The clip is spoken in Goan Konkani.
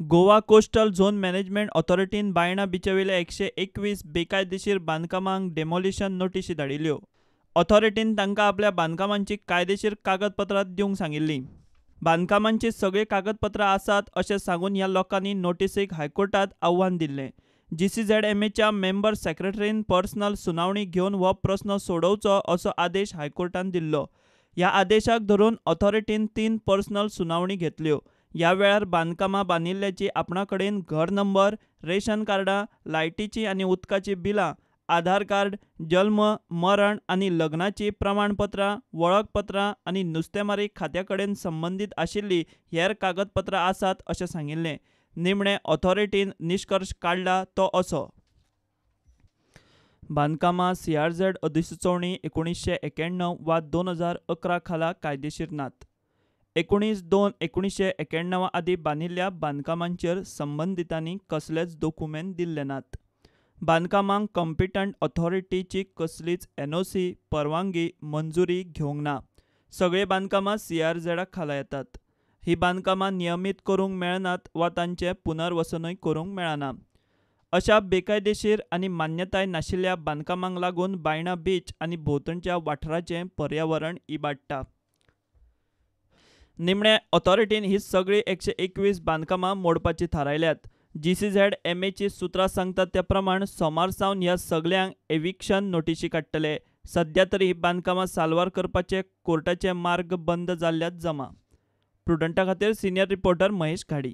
गोवा कोस्टल झोन मॅनेजमेंट ऑथॉरिटीन बायणा बिचेवेल्या 121 बेकायदेशीर बांदकामांक डेमोलिशन नोटिशी धाडिल्ल्यो. ऑथॉरिटीन तांकां आपल्या बांदकामांची कायदेशीर कागदपत्रां दिवंक सांगिल्लीं. बांदकामांची सगळीं कागदपत्रां आसात अशें सांगून ह्या लोकांनी नोटिसीक हायकोर्टांत आव्हान दिल्लें. जीसीझेडएमएच्या मेंबर सेक्रेटरीन पर्सनल सुनावणी घेवन हो प्रस्न सोडोवचो असो आदेश हायकोर्टान दिल्लो. ह्या आदेशाक धरून ऑथॉरिटीन 3 पर्सनल सुनावणी घेतल्यो. ह्या वेळार बांदकामां बांदिल्ल्याची आपणा कडेन घर नंबर, रेशन कार्डां, लायटीचीं आनी उदकाचीं बिलां, आधार कार्ड, जल्म, मरण आनी लग्नाचीं प्रमाणपत्रां, वळखपत्रां आनी नुस्तेमारी खात्या कडेन संबंदीत आशिल्लीं हेर कागदपत्रां आसात अशें सांगिल्लें. निमणे ऑथॉरिटीन निश्कर्श काडला तो असो: बांदकामां सीआरझेड अधिसुचोवणी 1991 वा 2011 खाला कायदेशीर नात. 19/2/1991 आदीं बांदिल्ल्या बांदकामांचेर संबंदितांनी कसलेच दोकुमेंत दिल्ले नात. बांदकामांक कॉम्पिटंट ऑथॉरिटीची कसलीच एनओसी, परवानगी, मंजुरी घेवंक ना. सगळीं बांदकामां सीआरझेडा खाला येतात. हीं बांदकामां नियमीत करूंक मेळनात वा तांचें पुनर्वसनूय करूंक मेळना. अशा बेकायदेशीर आनी मान्यताय नाशिल्ल्या बांदकामांक लागून बायणा बीच आनी भोंवतणच्या वाठाराचें पर्यावरण इबाडटा. निमणे ऑथॉरिटीन ही सगळीं 121 बांदकामां मोडपाची थारायल्यात. जीसीझेडएमएची सुत्रां सांगतात त्या प्रमाण सोमार सावन ह्या सगल्यांक एव्हिक्शन नोटिशी काडटले. सध्या तरी ही बांदकामां साल्वार करपाचे कोर्टाचे मार्ग बंद जाल्ल्यात जमा. प्रुडंटा खातीर सिनियर रिपोर्टर महेश घाडी.